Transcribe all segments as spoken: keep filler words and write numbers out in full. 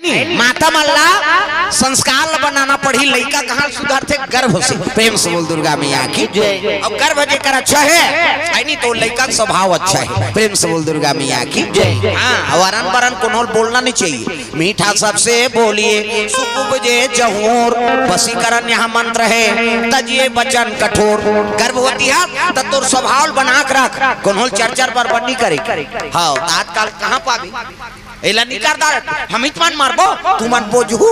नहीं, माता मन ला संस्कार ला बनाना पड़ही। लइका कहाँ सुधरथे? गर्भ से। प्रेम से बोल दुर्गा मैया की जय। अब गर्भ जेकर अच्छा हे, है नहीं तो लइका के स्वभाव अच्छा हे। प्रेम से बोल दुर्गा मैया की जय। हाँ, वरन बरन कोनो ल बोलना नहीं चाहिए। मीठा सबसे बोलिए, सुख उपजे जहूर। वशीकरण यहाँ मंत्र है, तजिए वचन कठोर। गर्भवती है त तोर स्वभाव बना के रख, कोनो ल चरचर बरबर नहीं करे। हाँ, आजकल कहाँ पाबी? एला निकर डार, हम इतमान मारबो, तुमन बोजहू।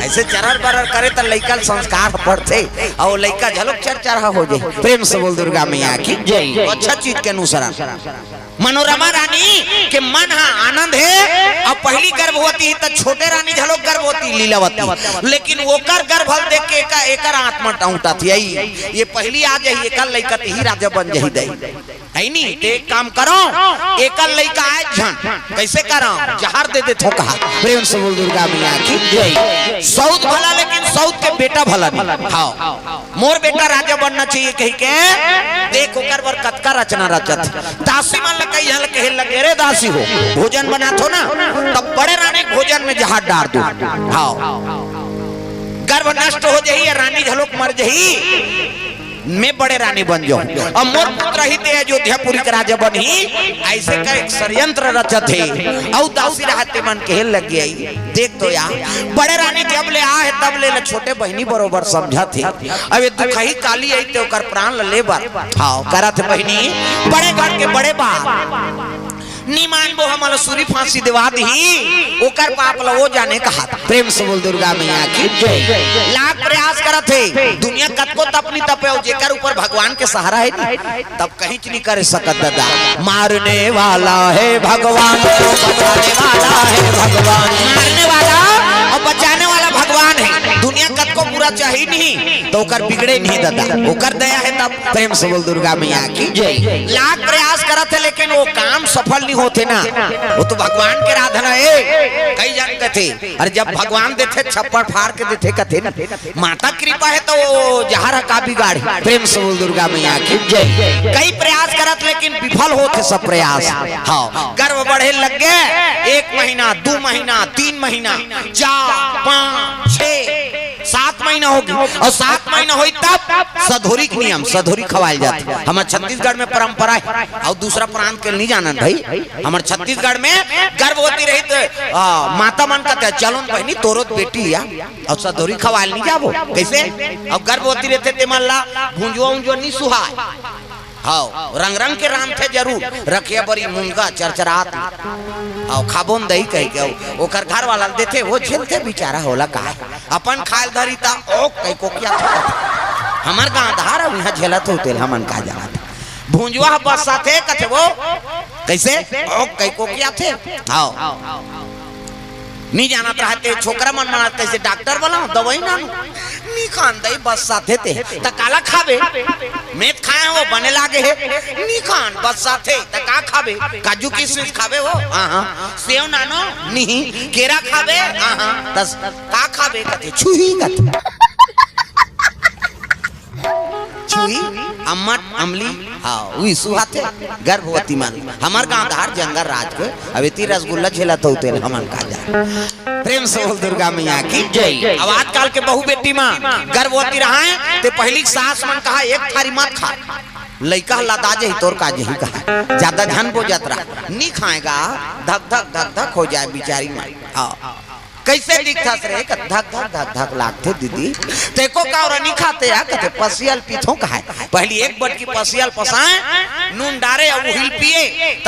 ऐसे चरर बरर करे त लइका ल संस्कार पड़थे, अउ लइका झलोक चरचरहा हो जाए। प्रेम से बोल दुर्गा मैया की जय। तो अच्छा चीज के अनुसरण। मनोरमा रानी के मन हा आनंद हे। अब पहली गर्भवती ही त छोटे रानी झलोक गर्भवती लीलावती, लेकिन ओकर गर्भ ल देख के एकर, एकर आत्मा टूटत हे। ये पहली आ जाही, एकर लइका त ही राजा बन जाही दई। है नी, ते एक काम करो, एकर लइका आए झन, कैसे करो, जहर दे देथो कहा। प्रेम से बोल दुर्गा मैया की जय। सौत भला, लेकिन सौत के बेटा भला नहीं। हाँ, मोर बेटा राजा बनना चाहिए कही के, देख ओकर बर कतका रचना रचत। दासी मन ल कई हल कहे लगे, "रे दासी हो, भोजन बनाथो ना, तब बड़े रानी के भोजन में जहर डार दो।" हाँ, गर्भ नष्ट हो जाही या रानी झलोक मर जाही, मैं बड़े रानी बन जाऊं, अब मोर पुत्र ही ते अयोध्यापुरी के राजा बनही। ऐसे का एक षड्यंत्र रचत हे। अउ दासी रहते मन कहे लग गई, देख तो या, बड़े रानी जब ले आ हे तब ले, ले छोटे बहिनी बरोबर समझत हे। अब ये दुखही काली आई ते ओकर प्राण ल ले बर। हाँ, करत हे बहिनी, बड़े घर के बड़े बाप। नी मानबो हमन ल सूरी फांसी देवा दिही, ओकर पाप ल वो जाने कहा। प्रेम से बोल दुर्गा मैया की जय। लाख प्रयास करत हे, दुनिया कतको तपनी तपे, अउ जेकर ऊपर भगवान के सहारा हे नी, तब कहीं नहीं कर सकत दादा। मारने वाला है भगवान, बचाने वाला है भगवान। मारने वाला और बचाने वाला भगवान है। दुनिया कतको बुरा चाही नहीं, तो ओकर बिगड़े नहीं दादा, ओकर दया है तब। प्रेम से बोल दुर्गा मैया की जय। लाख प्रयास करत हे, लेकिन वो काम सफल नहीं होथे ना। वो तो भगवान के आराधना हे। कई जन कथे, अरे जब भगवान देथे, छप्पड़ फाड़ के देथे, कथे ना, माता कृपा हे तो वो जहर ह का बिगाड़ही। प्रेम से बोल दुर्गा मैया की जय। कई प्रयास करत, लेकिन विफल होथे सब प्रयास। हाँ, गर्भ बढ़े लग गे, एक महीना, दू महीना, तीन महीना, चार, पाँच, छह, सात महीना होगे, अउ सात महीना होही तब सधौरी के नियम, सधौरी खवाल जाथे। हमर छत्तीसगढ़ में परंपरा हे, अउ दूसरा प्रांत के नहीं जानन भाई। हमर छत्तीसगढ़ में गर्भवती रही त, आ, माता मन कथे, "चलो न बहिनी, तोरो त बेटी या, अउ सधौरी खवाल नहीं जाबो।" कैसे? अउ गर्भवती रहथे ते मन ला भुंजुआ उंजुआ नहीं सुहाय। हाँ, रंग रंग के रांधथे जरूर, रखिया बरी मुनगा चरचरात। हाँ, खाबो न दई कहि के, अउ ओकर घर वाला ल देथे, वो झेलथे बिचारा, होला का। अपन खाय ल धरी त ओक कहि कोकियाथे। हमर गांव धार अउ इहाँ झेलत हो तेल हमन का जानत। भुंजुआ ह बस्साथे कथे वो, कैसे? ओक कहि कोकियाथे। हाँ। नी जानत रहते, छोकरा मन मानत, कैसे डॉक्टर बोला, दवाई ना लो। नी खान दई, बस्साथे ते। त काला खाबे? मैं त खाए हो, बने लागे हे। नी खान, बस्साथे, त का खाबे? काजू किशमिश खाबे हो? हाँ, हाँ। सेव नानो? नहीं। केरा खाबे? हाँ, हाँ। त का खाबे? कथे, छुही कथे। छुही, अम्मट, अमली, हाँ, उही सुहाथे, गर्भवती मन। हमर गांव धार जंगल राज के, अब एती रसगुल्ला झेलत हो तेल हमन का जा। प्रेम से बोल दुर्गा मैया की जय। अब आजकल के बहू बेटी मन गर्भवती रहाय, ते पहिली के सास मन कहा, "एक थारी मत खा, लइका ह लदा जही, तोर का जही," कहा, ज्यादा झन बोजत रहा, नी खाएगा, धक धक धक धक हो जाए बिचारी मन। हाँ। कैसे दिखथस रे? कथे, "धक धक धक धक लागथे दीदी।" "तेको का ओरा नी खाथे या?" कथे, "पसियल पीथों कहाय।" पहली एक बटकी पसियल पसाए, नून डारे अउ उहिल पिए, त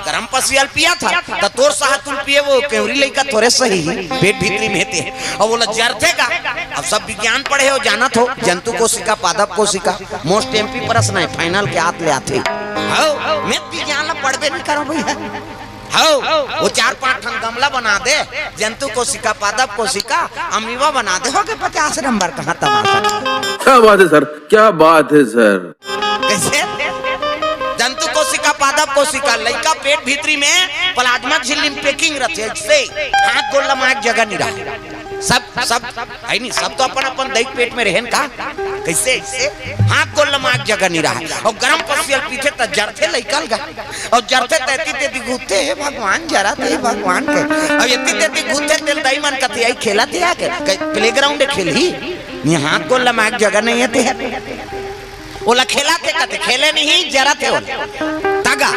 गरम पसियल पियाथा, त तोर साहतुल पिए वो केवरी लइका थोरे सही, पेट भीतरी में हेते। अब बोला जरथे का? अब सब विज्ञान पढ़े हो, जानत हो, जंतु कोशिका, पादप कोशिका, most M P प्रश्न है, final के आत ले आथे। हौ, मैं विज्ञान ला पढ़बे नहीं करो भैया। हौ, वो चार पांच ठन गमला बना दे, जंतु कोशिका, पादप कोशिका, अमीबा बना दे, हो गे पचास नंबर, कहाँ तमाशा। क्या बात है सर, क्या बात है सर। कैसे? जंतु कोशिका, पादप कोशिका, लइका पेट भीतरी में प्लाज्मा झिल्ली में packing रथे, ऐसे हाथ गोड़ लमाए के जगह नहीं रहा। सब, सब, है नहीं, सब तो अपन, अपन दई के पेट में रहेन का? कैसे, ऐसे हाथ गोड़ लमाए के जगह नहीं रहा। और गरम पसियल पीथे त जरथे लइका लगा, और जरथे त एती तेती घूमथे, "हे भगवान, जरा थे, हे भगवान," के। अब एती तेती घूमथे तेला दई मन कथे, "आई खेलत हे आके, playground खेलही, ये हाथ गोड़ लमाए के जगह नहीं है ते है।" ओला खेलत हे कथे, खेले नहीं, जरत हे ओला। तगा।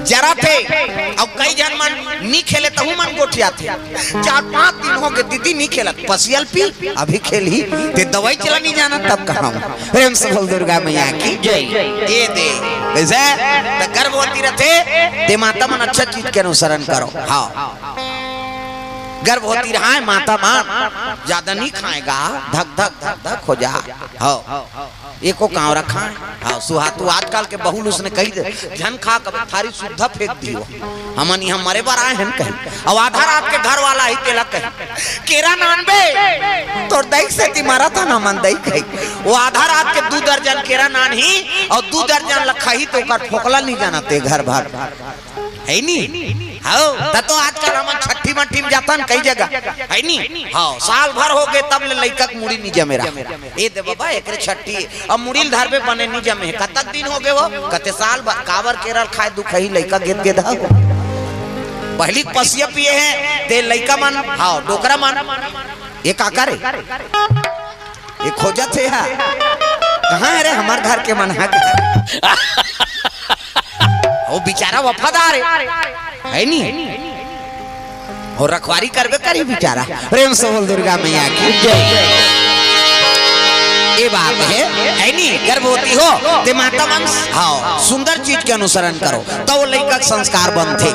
जरत हे। अउ कई झन मन नी खेले तहू मन गोठियाथे। चार पांच दिन हो गे दीदी नी खेलत। पसियल पी, अभी खेलही। ते दवाई चला नी जानत तब कहां। प्रेम से बोल दुर्गा मैया की जय। ए दे। वैसे त गर्भवती रथे, ते माता मन अच्छा चीज के अनुसरण करो। हां। गर्भवती रहा है माता मन, ज्यादा नी खाए गा, धक धक धक धक हो जा। हां। एको कांवरा खाए। हां, सुहातू आजकल के बहू ल उसने कही दे, "झन खा, कब थारी सुद्धा फेंक दियो। हमन इहां मरे बर आए हन," कही। अउ आधा रात के घर वाला ही तेला कही, "केरा नान बे, तोर दई सेती मरत हन हमन दई," कही। वो आधा रात के दू दर्जन केरा नानही अउ दू दर्जन ल खाही त ओकर फोकला नी जानत हे घर भर। है नी? हां, त तो आजकल हमन छट्ठी मट्ठी में जातन कई जगह, है नी? हां, साल भर हो गे तब ले लइका के मुड़ी नी जमे रहा। ए दे बाबा, एकरे छट्ठी, अब मुड़ी ल धरबे बने नी जमे हे। कतक दिन हो गे वो? कते साल भर, काबर केरा ल खाए दुखही लइका गेद गेद हा। पहिली के पसिया पिए हे, ते लइका मन, हां, डोकरा मन, ए का करे? ए खोजत हे हा। कहां हे रे हमर घर के मन हा? वो बेचारा वफादार हे, है नी? अउ रखवारी करबे करही बेचारा। प्रेम से बोल दुर्गा मैया की जय। ए बात हे, है नी? गर्भवती हो, ते माता मन, हां, सुंदर चीज के अनुसरण करो, त वो लइका के संस्कार बनथे।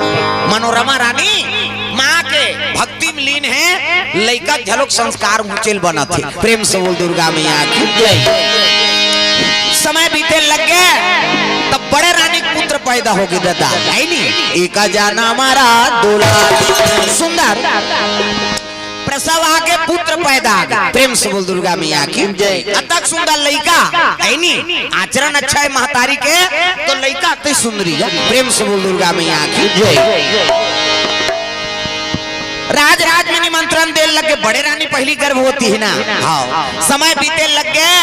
मनोरमा रानी मां के भक्ति में लीन हे, लइका के घलोक संस्कार ऊंचे ल बनत हे। प्रेम से बोल दुर्गा मैया की जय। समय बीते लग गे, तब बड़े रानी के पुत्र पैदा हो गे दादा, है नी? एका जाना मारा दुलार। सुंदर प्रसव आगे पुत्र पैदा आगे। प्रेम से बोल दुर्गा मैया की जय। अतक सुंदर लइका, है नी? आचरण अच्छा हे महतारी के, त लइका अति सुंदरी हे। प्रेम से बोल दुर्गा मैया की जय। राज राज में निमंत्रण दे लग गे, बड़े रानी पहिली गर्भवती हे ना। हां। समय बीते लग गे,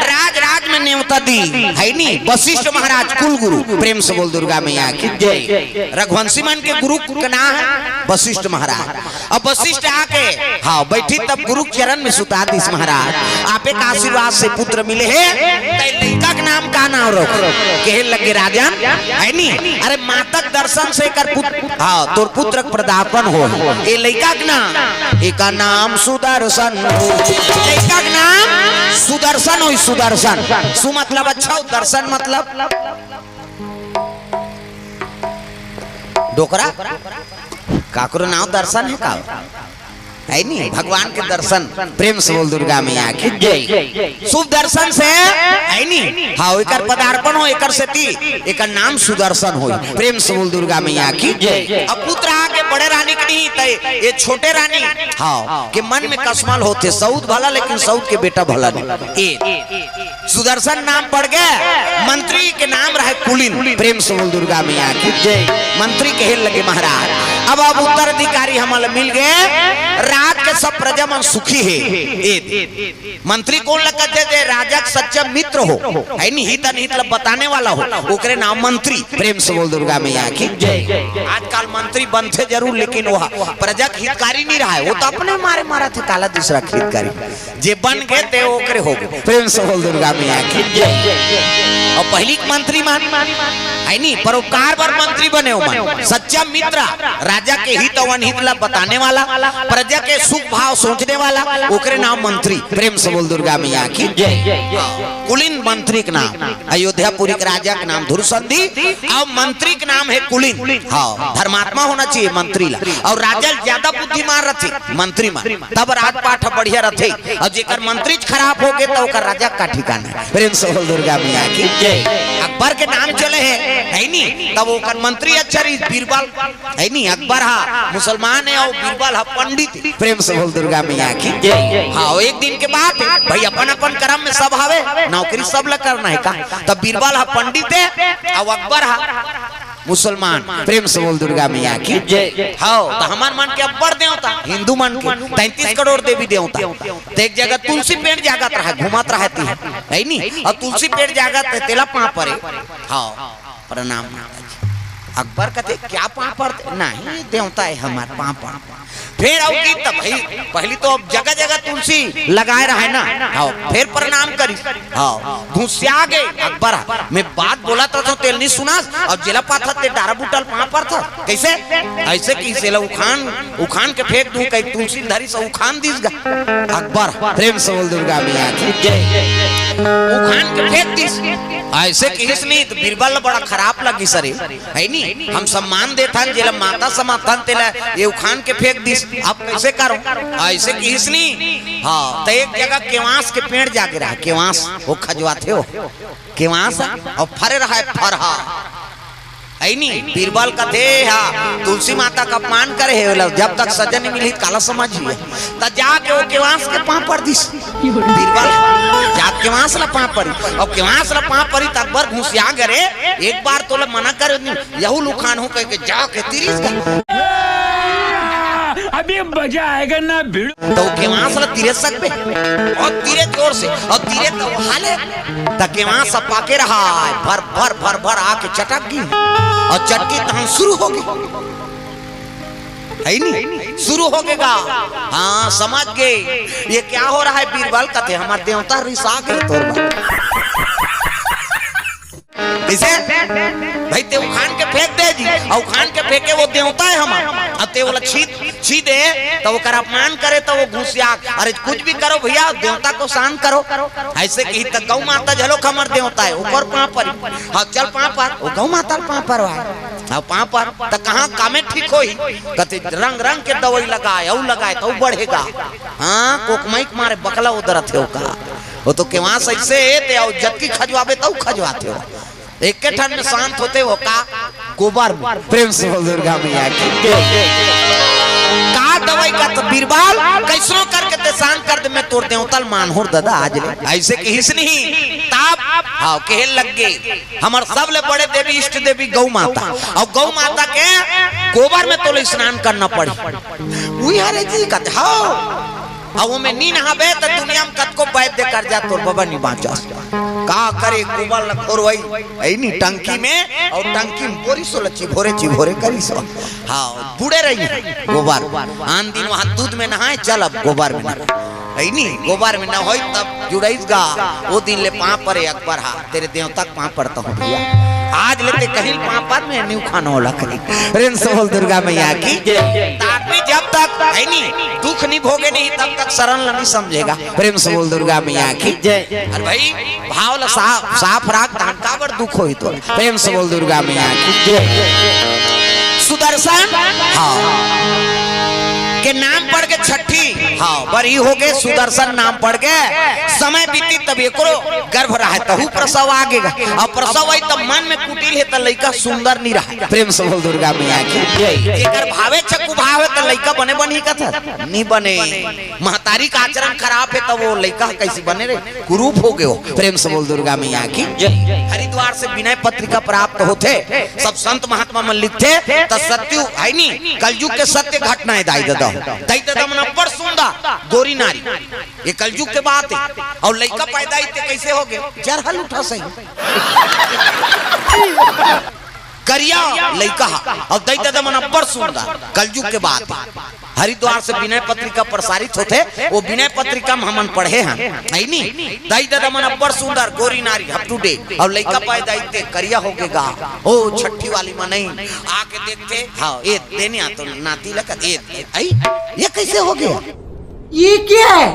राज राज में नेवता दी, है नी? वशिष्ठ महाराज कुल गुरु। प्रेम से बोल दुर्गा मैया की जय। रघुवंशी मन के गुरु के नाम हे वशिष्ठ महाराज। अब वशिष्ठ आके, हां, बैठी तब गुरु के चरण में सुता दिस महाराज। आपे का आशीर्वाद से पुत्र मिले हे, तै लइका के नाम का नाम रख? कहे लगे राजन, है नी? अरे माता के दर्शन से एकर पुत्र, हां, तोर पुत्र के पदार्पण हो। ए लइका के नाम, एका नाम सुदर्शन। लइका के नाम सुदर्शन होई, सुदर्शन। सु मतलब अच्छा, दर्शन मतलब डोकरा। काकरो नाम दर्शन हे का? है नी? भगवान के दर्शन। प्रेम से बोल दुर्गा मैया की जय। शुभ दर्शन से, है नी? हां, एकर पदार्पण हो, एकर सेती, एकर नाम सुदर्शन हो। प्रेम से बोल दुर्गा मैया की जय। अब पुत्र आगे बड़े रानी के नहीं, तय ये छोटे रानी, हां, के मन में कसमल होथे, सऊत भला लेकिन सऊत के बेटा भला नहीं। ए सुदर्शन नाम पड़ गे, मंत्री के नाम रहे कुलीन। प्रेम से बोल दुर्गा मैया की जय। मंत्री कहे लगे महाराज, अब, अब उत्तराधिकारी हमला मिल गे, राज के सब प्रजा मन सुखी हे। ए मंत्री कोन ल कथे? जे राजा के सच्चा मित्र हो, है नी, हित अनहित ल बताने वाला हो, ओकरे नाम मंत्री। प्रेम से बोल दुर्गा मैया की जय। आजकल मंत्री बनथे जरूर, लेकिन वो प्रजा के हितकारी नहीं रहा है, वो तो अपने मारे मारा थे, काला दूसरा के हितकारी। जे बन गे ते ओकरे हो गे। प्रेम से बोल दुर्गा मैया की जय। अउ पहिली के मंत्री मन, है नी, परोपकार बर मंत्री बने हो मन, सच्चा मित्र, राजा के हित अउ अनहित ला बताने वाला, प्रजा के सुख भाव सोचने वाला, ओकरे नाम मंत्री। प्रेम से बोल दुर्गा मैया की जय। कुलीन मंत्री के नाम, अयोध्यापुरी के राजा के नाम धुरसंधि, अउ मंत्री के नाम हे कुलीन। हां, धर्मात्मा होना चाहिए मंत्री ला, अउ राजा ज्यादा बुद्धिमान रथे मंत्री मन। तब राजपाट ह बढ़िया रथे, अउ जेकर मंत्री च खराब हो गे, त ओकर राजा का ठिकाना हे। प्रेम से बोल दुर्गा मैया की जय। अकबर के नाम चले हे, है नी? तब ओकर मंत्री अच्छा रही, बीरबल, है नी? अकबर हा मुसलमान हे अउ बीरबल हा पंडित हे। प्रेम से बोल दुर्गा मैया की। जय। हाँ, एक दिन के बात हे भाई, अपन अपन कर्म में सब हवे, नौकरी सब ला करना हे का। तब बीरबल ह पंडित हे, अउ अकबर ह मुसलमान। प्रेम से बोल दुर्गा मैया की। जय। हाँ, त हमर मन के अब्बड़ देवता, हिंदू मन के तैंतीस करोड़ देवी देवता। त एक जगह तुलसी पेड़ जागत रहा, घूमत रहा ती, हे नी? अउ तुलसी पेड़ जागत हे, तेला पाँव परे। हाँ, प्रणाम माता जी। अकबर कथे, "क्या पाँव परते?" "नहीं, देवता हे हमर, पाँव पर।" फेर अउ की त भाई, पहली तो अब जगह जगह तुलसी लगाए रहा हे ना। हाँ, फेर प्रणाम करिस। हाँ, घुसिया गे अकबर। मैं बात बोलत रथों, तेला नी सुनस, अउ जेला पाथस ते डारा बूटा ल पाँव परथस। कइसे? अइसे कहिस, एला उखान, उखान के फेंक दूं, कहि तुलसी ल धरिस अउ उखान दिस गा। अकबर, प्रेम से बोल दुर्गा मैया की। जय। उखान के फेंक दिस। अइसे कहिस नहीं त बीरबल ल बड़ा खराब लगिस रे, हे नी? हम सम्मान देथन, जेला माता समझथन, तेला ये उखान के फेंक दिस। अब कइसे करों? अइसे कहिस नहीं। हाँ, त एक जगह केवास के पेड़ जागे रहा, केवास, ओ खजवाथे ओ। केवास, अउ फरे रहा हे फरहा। हे नी, बीरबल कथे, "हा, तुलसी माता के अपमान करे हे, ओला जब तक सजा नी मिलही, काला समझही।" त जाके ओ केवास के पाँव पर दिस। बीरबल जाके केवास ला पाँव परी। अउ केवास ला पाँव परी, त अकबर घुसिया गे रे, "एक बार तोला मना करे नी, यहू ल उखानहूं," कहिके जाके तिरिस गा। अभी मजा आएगा ना भिड़ू। त ओ केवास ला तिरे सकबे? अउ तिरे जोर से, अउ तिरे त ओ हाले, त केवास ह पाके रहा हे, भर भर भर भर आके चटक गे, अउ चटकी तहन शुरू होगे, हे नी? शुरू होगे गा। हाँ, समझ गे, ये क्या हो रहा है बीरबल? कथे, "हमर देवता रिसा गे तोर बर।" कइसे? भाई, ते उखान के फेंक दे जी, अउ उखान के फेंके वो देवता हे हमर, अउ ते ओला छीदे, छीदे, त ओकर अपमान करे त वो घुसिया, "अरे, कुछ भी करो भैया, देवता को शांत करो।" अइसे कहिस त गौ माता झलोक हमर देवता हे, ओकर पाँव परी। हाँ, चल पाँव पर, ओ गौ माता ल पाँव परवाय। हाँ, पाँव पर, त कहाँ कामे ठीक होही? कथे, "रंग रंग के दवई लगाय, अउ लगाय, त अउ बढ़ेगा।" हाँ, कोकमई के मारे बकला ओदरत हे ओका। ओ तो केवास अइसे हे, ते अउ जतकी खजवाबे, तउ खजवाथे ओ। एके ठन में शांत होथे ओ का? गोबर में। प्रेम से बोल दुर्गा मैया की। का दवई का त बीरबल, कइसनो करके ते शांत कर दे, मैं तोर देवता ल मानहूं रे ददा आज ले। अइसे कहिस नहीं, तब, हाँ, कहे लग गे, "हमर सबले बड़े देवी, इष्ट देवी गौ माता, अउ गौ माता के गोबर में तोला स्नान करना पड़ही।" उही हरे जी कथे, "हाँ।" अउ ओमे नी नहाबे त दुनिया में कतको वैद्य कर जा, तोर बबा नी बाँचस। का करे, गोबर ल घोरवई, हे नी, टंकी में, अउ टंकी में बोरिस ओला चिभोरे चिभोरे करिस। हाँ, बूड़े रहिस गोबर। आन दिन वहाँ दूध में नहाय, चल अब गोबर में नहा। हे नी, गोबर में नहोई तब जुड़ाइस गा। ओ दिन ले पाँव परे अकबर हा, तेरे देवता के पाँव परत हूँ भैया। आज ले ते कहीं पाँव पर, मैं नी उखानों ओला कहीं। प्रेम से बोल दुर्गा मैया की। त आदमी जब तक, हे नी, दुख नी भोगे नहीं, तब तक शरण ला नी समझेगा। प्रेम से बोल दुर्गा मैया की। जय। अरे भाई, भाव ला साफ, साफ राख, तहन काबर दुख होही तो। प्रेम से बोल दुर्गा मैया की। जय। सुदर्शन, हाँ, के नाम पड़ के छठी, हाँ, बरही होगे, सुदर्शन नाम पड़ के, समय बीती तब एकरो गर्भ रहे, तहू प्रसव आगे गा। अउ प्रसव आई तब मन में कुटिल हे त लइका सुंदर नी रहे। प्रेम से बोल दुर्गा मैया की। जय। जेकर भावे छकुभाव हे त लइका बने बनही कथस, नी बने। महतारी का आचरण खराब हे त वो लइका कइसे बने रे? कुरूप हो गयो। प्रेम से बोल दुर्गा मैया की। जय। हरिद्वार से विनय पत्रिका प्राप्त होथे, सब संत महात्मा मन लिखथे, त सत्यु, हे नी, कलयुग के सत्य घटना हे दाई ददा। दाई ददा मन अब्बड़ सुंदर गोरी नारी, ये कलयुग के बात हे। अउ लइका पैदा होइस ते कइसे होगे? जरहा लूठा सही। करिया लइका हा, अउ दाई ददा मन अब्बड़ सुंदर, कलयुग के बात हे। हरिद्वार से विनय पत्रिका प्रसारित होथे, वो विनय पत्रिका में हमन पढ़े हन, हे नी? दाई ददा मन अब्बड़ सुंदर, गोरी नारी, up to date, अउ लइका पैदा होइस ते करिया होगे गा। ओ छट्ठी वाली मनई आके देखथे, हाँ, ए देनिया तो नाती लगा, ए, ए, आई, ये कइसे होगे? ये क्या हे?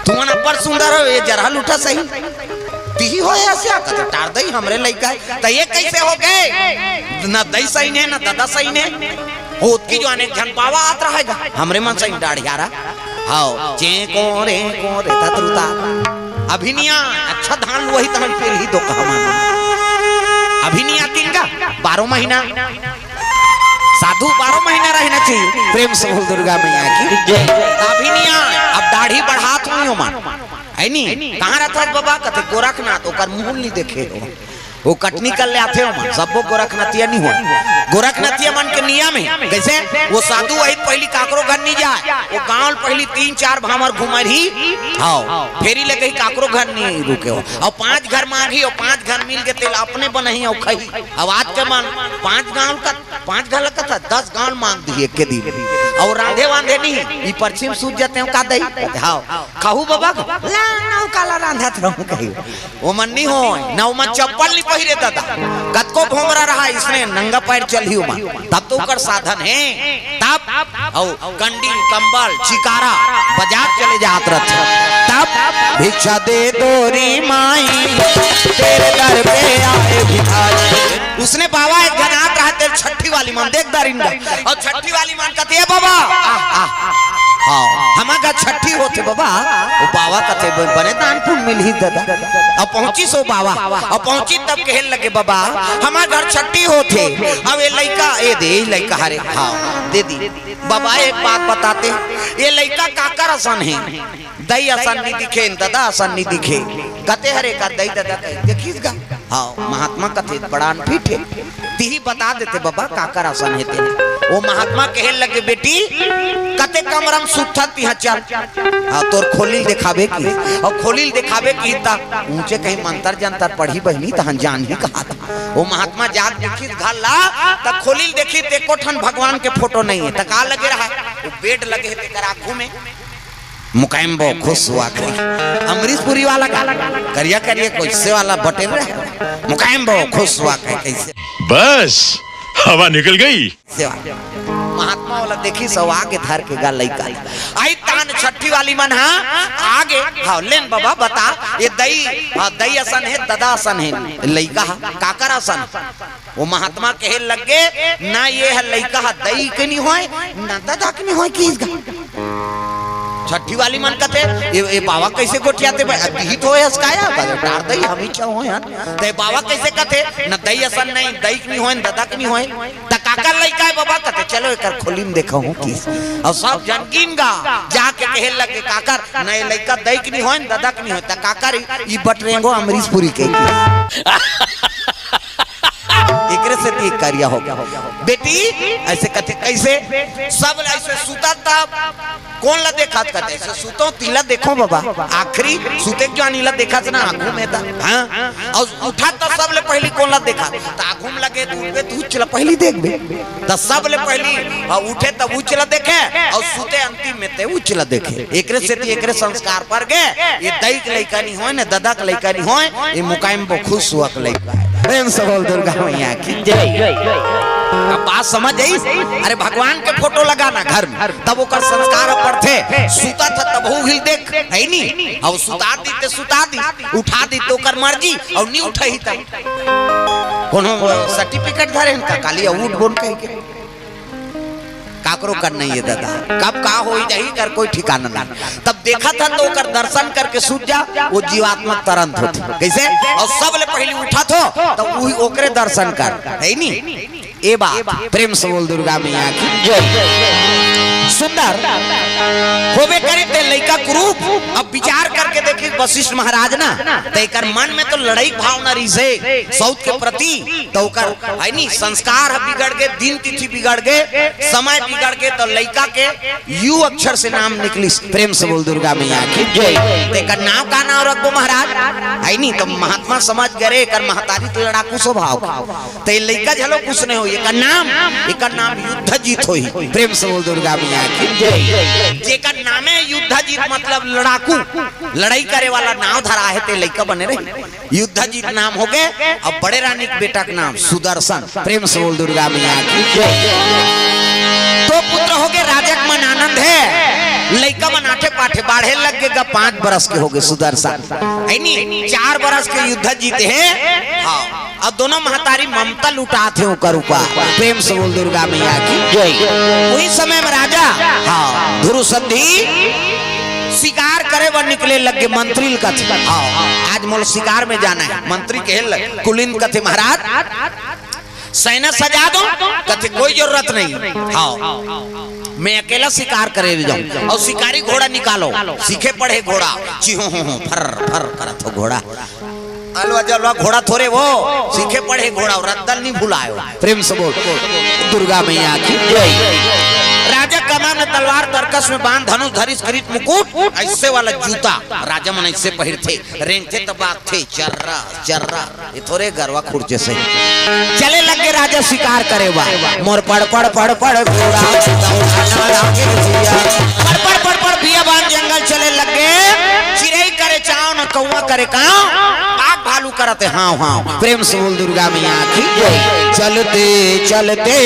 तुमन अब्बड़ सुंदर हो, ये जरहा लूठा सही। तिही हो ऐसे आका तो टार दई हमरे लइका हे। त ये कइसे होगे? न दई सही ने, न ददा सही ने। ओतकी जो अनेक झन बाबा आत रहे गा। हमरे मन सही डाढ़ियारा। हाव, चें कों रे कों रे तत्रुता। अभी निया, अच्छा धान लुवही तहन पेलही दो कहा मानो। अभी निया तीन गा, बारह महीना। साधु बारह महीना रहे ना, प्रेम से बोल दुर्गा मैया की जय। अभी नहीं आए, अब दाढ़ी बढ़ात हुई हो मन, है नी? कहाँ रहता है बाबा? कथे गोरखनाथ, ओकर मुंह नहीं देखे हो। वो कटनी कर ले आते हो मन, सबो गोरखनाथिया नहीं हो। गोरखनाथिया मन के नियम है, कैसे? वो साधु वही पहली काकरो घर नहीं जाए, वो गांव पहली तीन चार भांवर घुमर ही। हाँ, फेरी ले गई, काकरो घर नहीं रुके हो। और पांच घर मांगी, और पांच घर मिल के तेल अपने बनही और खही। अब आज के मन पांच गांव का, पांच घर लगता था, दस गांव मांग दी एक के दिन। और रांधे वांधे नहीं, ई परछी म सूत जाते हो का दई? हाँ, खाहू बाबा को? ला, नौका ला रांधत रहूं कही। ओमन नहीं होय, ना ओमन चप्पल नहीं पहिरे दादा। कतको भोमरा रहा, इसने नंगा पैर चलही ओमन। तब तो ओकर साधन है। तब, अउ कंडील, कंबल, चिकारा, बाजार चले जात रहथे। तब, भिक्षा दे दो री माई, तेरे दर पे आए भिखारी। उसने बाबा एक घनात रहा, तेरे छठी वाली मन देख दारिन गा। और छठी वाली मन कथे, "ए बाबा, आ, आ, हाँ, हमार घर छठी होथे बाबा।" वो बाबा कथे, "ब-, बने दान पुन मिलही दादा।" अब पहुंची सो बाबा, अब पहुंची तब कहे लगे, "बाबा, हमार घर छठी होथे, अब ये लइका, ए दे, ये लइका हरे, हाँ, दे दी।" बाबा एक बात बताते, ये लइका काकर असन है, दई असन नहीं दिखे, दादा असन नहीं दिखे। कते हरे का दई दादा कहे, देखिस गा। हाँ, महात्मा कथे बड़ा अनफिट है। तिही बता देते बाबा, काकर असन है तेने। वो महात्मा कहे लगे, "बेटी, कते कमरा म सुतथा तिहा चल। हाँ, तोर खोली दिखावे की। और खोली दिखावे की त ऊंचे कहीं मंतर जंतर पढ़ी बहिनी, तहन जान ही कहा था।" वो महात्मा जात देखिस घर ला, त खोली देखी ते एको ठन भगवान के फोटो नहीं है। त का लगे रहा? वो बेड लगे है तेकर आगू में। मुकायम बो खुश हुआ कही। अमरीशपुरी वाला का करिया करिया कैसे वाला बटे रहे। मुकायम बो खुश हुआ कही कैसे। बस, हवा निकल गई। सेवा। महात्मा वाला देखिस, आगे धर के गा लइका। आई तान छठी वाली मन, हाँ, आगे, हाँ, लेन बाबा बता, ये दई, हाँ, दई असन है, ददा असन है, लइका हा, काकर असन? वो महात्मा कहे लगे, "ना ये ह लइका ह दई के नहीं होय, ना ददा के नहीं होय।" किस गा छठी वाली मन कथे, "ए, ए बाबा कैसे गोठियाते बा? अभी तो होय हस काया, बस डार दई, हम ही छो होय हन। ते बाबा कैसे कथे, न दई असन नहीं, दई के नहीं होय, न ददा के नहीं होय। त काकर लइका है बाबा?" कथे, "चलो एकर खोली में देखा हूँ किस।" और सब जन गिन गा, जाके कहे लगे, "काकर, न ये लइका दई के नहीं होय, न ददा के नहीं होय, त काकर ई, ई बटरेंगो अमरीशपुरी के किस।" एकरे से ती करिया हो गया। बेटी ऐसे कथे, कैसे? सब ऐसे सुता था, कौन ला देखा? कथे, "ऐसे सुतो, तिला देखो बाबा।" आखिरी सुते के जो आनी ला देखा ना, आगू में था। हाँ? और उठा तो सब ले पहली कौन ला देखा? त आगू में लगे, दूर पे तू चला पहली देख बे। त सब ले पहली, हाँ, उठे तब उचला देखे, और सुते अंतिम में ते उचला देखे। एकरे से ती एकरे संस्कार पर गे, ये दई के लइका नहीं होय, न ददा के लइका नहीं होय, ये मुकायम बो खुश हुआ के लइका है। प्रेम से बोल दुर्गा मैया की जय। अब बात समझ आई? अरे भगवान के फोटो लगाना घर में, तब ओकर संस्कार पड़थे। सुता था तब हो हिल देख, है नी? अब सुता दी ते सुता दी, उठा दी तो ओकर मर्जी, और नहीं उठाही तब कोनो सर्टिफिकेट धरे इनका काली उठ बोन कह के। काकरो कर नहीं है दादा, कब का हो जाही कर कोई ठिकाना नहीं। तब देखा था तो ओकर दर्शन करके सूझ जा, वो जीवात्मा तरंत होती। कैसे? और सब ले पहली उठा थो, तो वही ओकरे दर्शन कर, है नी? ए बात प्रेम से बोल दुर्गा मैया की जय। सुंदर होबे करे ते लइका कुरूप। अब विचार करके देखी वशिष्ठ महाराज ना, तो एकर मन में तो लड़ाई भावना रही से सौत के प्रति, तो ओकर है नी, संस्कार ह बिगड़ गे, दिन तिथि बिगड़ गे, समय बिगड़ गे, तो लइका के यू अक्षर से नाम निकलिस। प्रेम से बोल दुर्गा मैया की जय। तेकर नाम का नाम रखबो महाराज? है नी, तो महात्मा समझ गे रे, एकर महतारी तो लड़ाकू स्वभाव के। ते लइका झलो कुछ नहीं होई, एकर नाम, एकर नाम युद्ध जीत होई। प्रेम से बोल दुर्गा मैया की जय। जेकर नामे युद्ध जीत मतलब लड़ाकू, लड़ाई करे वाला नाम धरा है, ते लइका बने रही। युद्ध जीत नाम हो गे, अब बड़े रानी के बेटा के नाम सुदर्शन। प्रेम से बोल दुर्गा मैया की जय। दो पुत्र हो गे, राजा के मन आनंद है, लइका मन आठे पाठे बाढ़े लग गे, गा पांच बरस के हो गे सुदर्शन, है नी? चार बरस के युद्ध जीते हैं। हाँ, अब दोनों महतारी ममता लुटात हे ओकर ऊपर। प्रेम से बोल दुर्गा मैया की जय। वही समय में राजा, हाँ, ध्रुव संधि शिकार करे बर निकले लग गे, मंत्री ल कथे, हाँ, आज मोला शिकार में जाना है। मंत्री कहे ल-, कुलिंद कथे, महाराज, सेना सजा दो, कथे कोई जरूरत नहीं। हाँ, मैं अकेला शिकार करे जाऊं। और शिकारी घोड़ा निकालो, सीखे पढ़े घोड़ा, चिहो हो हो, फर फर करत हो घोड़ा। अलवा जलवा घोड़ा थोरे वो, सीखे पढ़े घोड़ा, और रद्दल नहीं भुलायो। प्रेम से बोल, दुर्गा मैया की जय। राजा कमर में तलवार, तरकस में बाण, धनुष धरिस किरीट मुकुट, ऐसे वाला जूता राजा मन ऐसे पहिरथे, रेंगथे त बाजथे चर्रा चर्रा। ये थोरे गरवा खुरचे से चले लगे राजा शिकार करे बा। मोर पड़ पड़ पड़ पड़ घोड़ा, पड़ पड़ पड़ पड़ बियाबान जंगल चले लगे। चिरई करे चाव न कौवा करे काव, बाघ भालू करत हाव हाव। प्रेम से बोल दुर्गा मैया की जय। चलते चलते